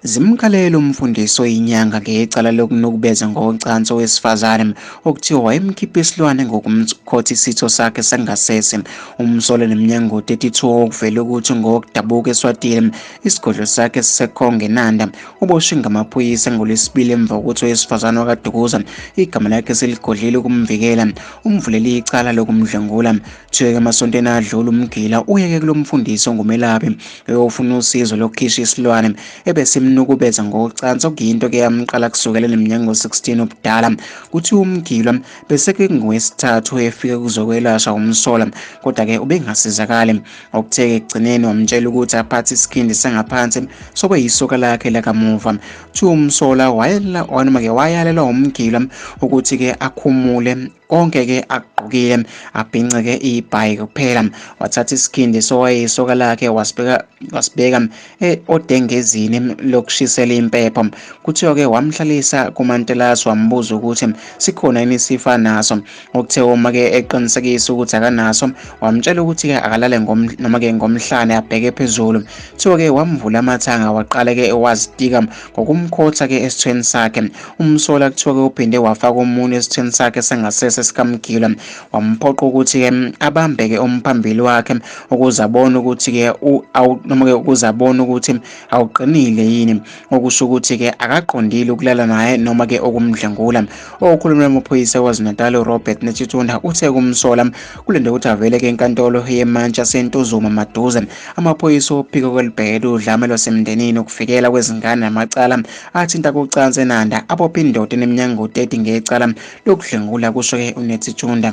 Zimkhalele umfundisi oyinyanga ngecala lokunukubeza ngocansi owesifazane okuthiwa wayemkhipha isilwane ngokumkhotha isitho sakhe sangasese. Umsolwa neminyaka 32 okuvele ukuthi ngokudabuka eSwatini, isigodlo sakhe siseKhonge eNanda, uboshwe ngamaphoyisa ngoLwesibili emva kokuthi owesifazane wakaDukuza igama lakhe seligodlile ukumvikela, umvulele icala lokumdlwengula. Kuthiwa-ke emasontweni adlule umgila uyeke kulo mfundisi ongumelaphi eyofuna usizo lokukhishwa isilwane ebesimnukubeza ngocansi okuyinto ke yamqala kusukela eneminyaka ngo-16 ubudala. Kuthiwa umgilwa bese kungowesithathu efika kuzokwelashwa umsola kodwa-ke ubengasizakali. Okuthe-ke ekugcineni wamtshela ukuthi aphathe isikhindi sangaphansi sobe yisoka lakhe lakamuva. Kuthiwa umsola noma-ke wayalelwa umgilwa ukuthi-ke akhumule konke-ke akugqokile abhinceke ibhayi kuphela. Wathatha isikhindi sowayeyisoka lakhe wasibeka wasibeka odengezini lokushisela impepho. Kuthiwa-ke wamhlalisa kumantelasi wambuza ukuthi sikhona yini isifo anaso. Okuthe uma-ke eqinisekisa ukuthi akanaso wamtshela ukuthi-ke akalale noma-ke ngomhlane abheke phezulu. Kuthiwa-ke wamvula amathanga waqala-ke wazitika ngokumkhotha-ke esithweni sakhe. Umsola kuthiwa-ke uphinde wafaka umunwe esithweni sakhe sangasese sikamgilwa wamphoqa ukuthi-ke abambeke umphambili wakhe ukuze abone ukuthi-ke noma-ke ukuze abone ukuthi awuqinile yini, okusho ukuthi-ke akaqondile ukulala naye noma-ke ukumdlwengula. Okhulumela amaphoyisa KwaZulu-Natal uRobert Netshiunda uthe kumsola kulinde ukuthi avele-ke enkantolo yemantshi yaseNtuzuma maduze. Amaphoyisa ophiko kwelibhekele udlame lwasemndenini, ukuvikela kwezingane namacala athinta kucansi eNanda abophe indoda eneminyaka engu-30 ngecala lokudlwengula, kusho-ke uNetshiunda.